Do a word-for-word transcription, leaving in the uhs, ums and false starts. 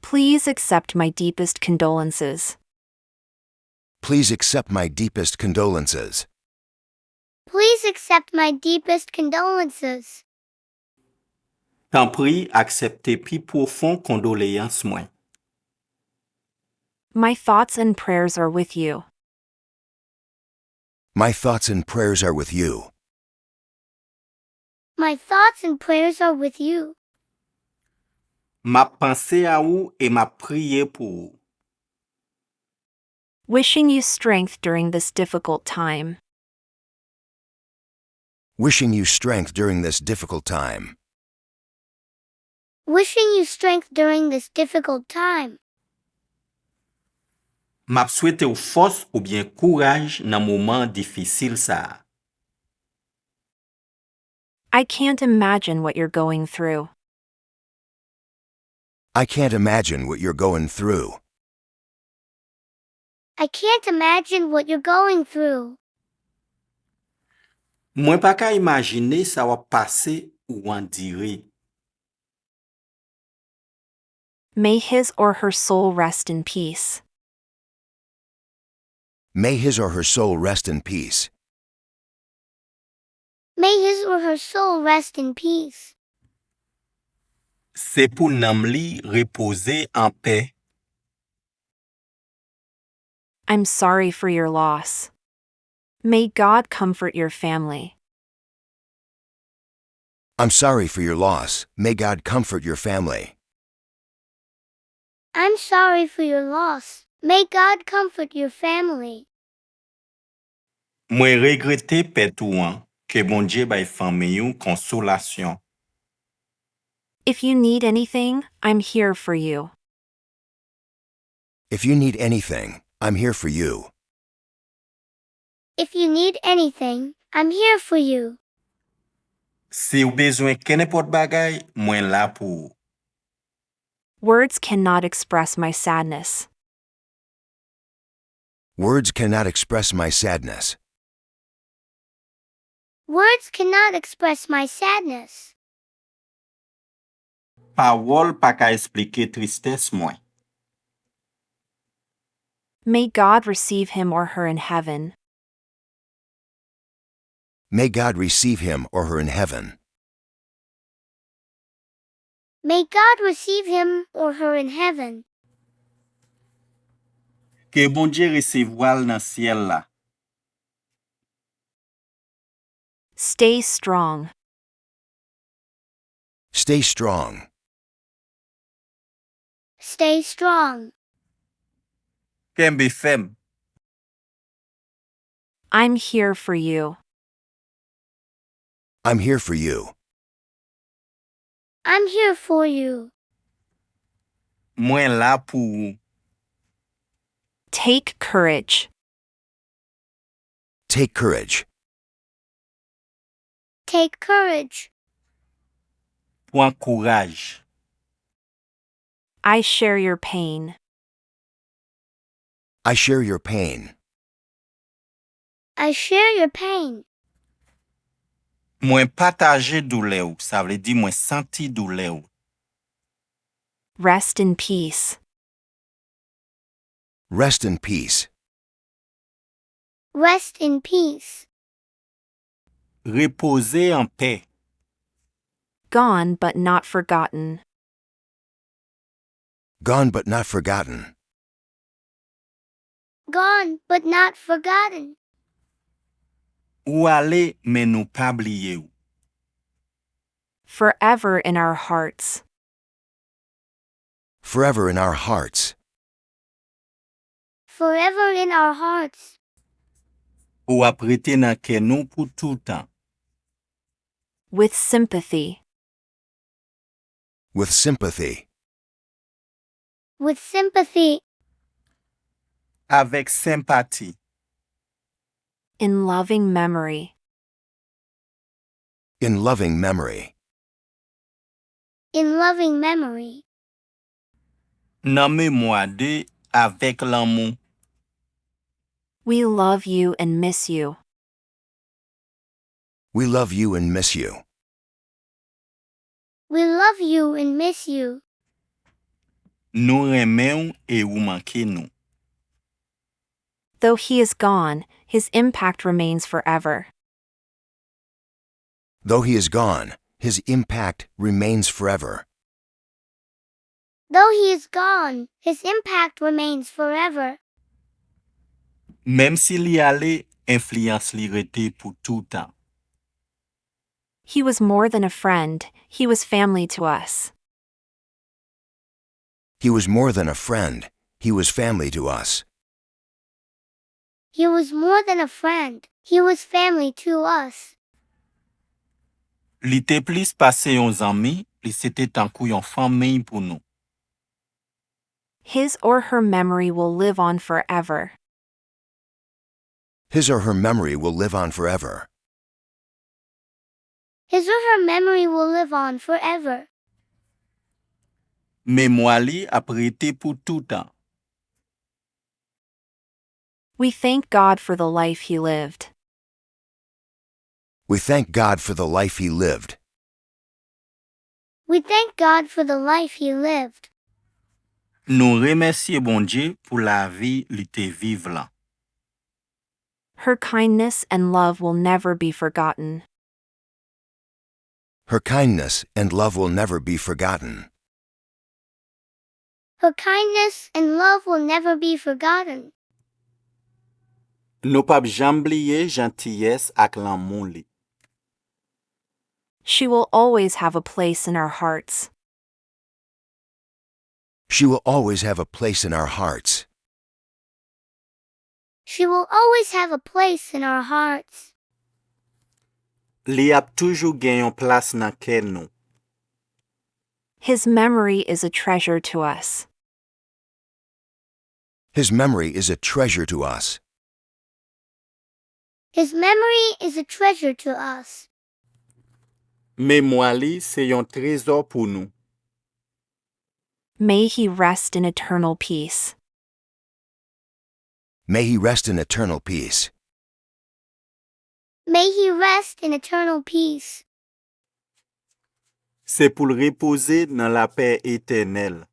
Please accept my deepest condolences. Please accept my deepest condolences. Please accept my deepest condolences. Tanpri, aksepte pi pwofon kondoleyans mwen. My thoughts and prayers are with you. My thoughts and prayers are with you. My thoughts and prayers are with you. M ap panse a ou e m ap priye pou ou. Wishing you strength during this difficult time. Wishing you strength during this difficult time. Wishing you strength during this difficult time. M ap swete w fòs oubyen kouraj nan moman difisil sa a. I can't imagine what you're going through. I can't imagine what you're going through. I can't imagine what you're going through. Mwen pa ka imajine sa w ap pase ou andire. May his or her soul rest in peace. May his or her soul rest in peace. May his or her soul rest in peace. Se pou nanm li repoze anpè. I'm sorry for your loss. May God comfort your family. I'm sorry for your loss. May God comfort your family. I'm sorry for your loss. May God comfort your family. Mwen regrete pèt ou an. Ke Bondye bay fanmiy ou konsolasyon. If you need anything, I'm here for you. If you need anything, I'm here for you. If you need anything, I'm here for you. Si w bezwen kenenpòt bagay, mwen la pou ou. Words cannot express my sadness. Words cannot express my sadness. Words cannot express my sadness. Pawòl pa ka esplike tristès mwen. May God receive him or her in heaven. May God receive him or her in heaven. May God receive him or her in heaven. Ke Bondye resevwa l nan syèl la. Stay strong. Stay strong. Stay strong. Kenbe fèm. I'm here for you. I'm here for you. I'm here for you. Mwen la pou ou. Take courage. Take courage. Take courage. Pran kouraj. I share your pain. I share your pain. I share your pain. Mwen pataje doulè w, sa vle di mwen santi doulè w. Rest in peace. Rest in peace. Rest in peace. Repoze anpè. Gone but not forgotten. Gone but not forgotten. Gone but not forgotten. Ou ale, men nou pa bliye w. Forever in our hearts. Forever in our hearts. Forever in our hearts. Ou ap rete nan kè nou pou toutan. With sympathy. With sympathy. With sympathy. Avèk senpati. In loving memory. In loving memory. In loving memory. Nan memwa de, avèk lanmou. We love you and miss you. We love you and miss you. We love you and miss you. Nou renmen w e ou manke nou. Though he is gone, his impact remains forever. Though he is gone, his impact remains forever. Though he is gone, his impact remains forever. Menm si li ale, enfliyans li rete pou toutan. He was more than a friend, he was family to us. He was more than a friend, he was family to us. He was more than a friend, he was family to us. Li te plis pase yon zanmi, li se te tankou yon fanmi pou nou. His or her memory will live on forever. His or her memory will live on forever. His or her memory will live on forever. Memwa li ap rete pou toutan. We thank God for the life he lived. We thank God for the life he lived. We thank God for the life he lived. Nou remèsye Bondye pou lavi li te viv lan. Her kindness and love will never be forgotten. Her kindness and love will never be forgotten. Her kindness and love will never be forgotten. Nou p ap janm bliye jantiyès ak lanmou li. She will always have a place in our hearts. She will always have a place in our hearts. She will always have a place in our hearts. Li ap toujou gen yon plas nan kè nou. His memory is a treasure to us. His memory is a treasure to us. His memory is a treasure to us. Memwa li se yon trezò pou nou. May he rest in eternal peace. May he rest in eternal peace. May he rest in eternal peace. Se pou l repoze nan lapè etènèl.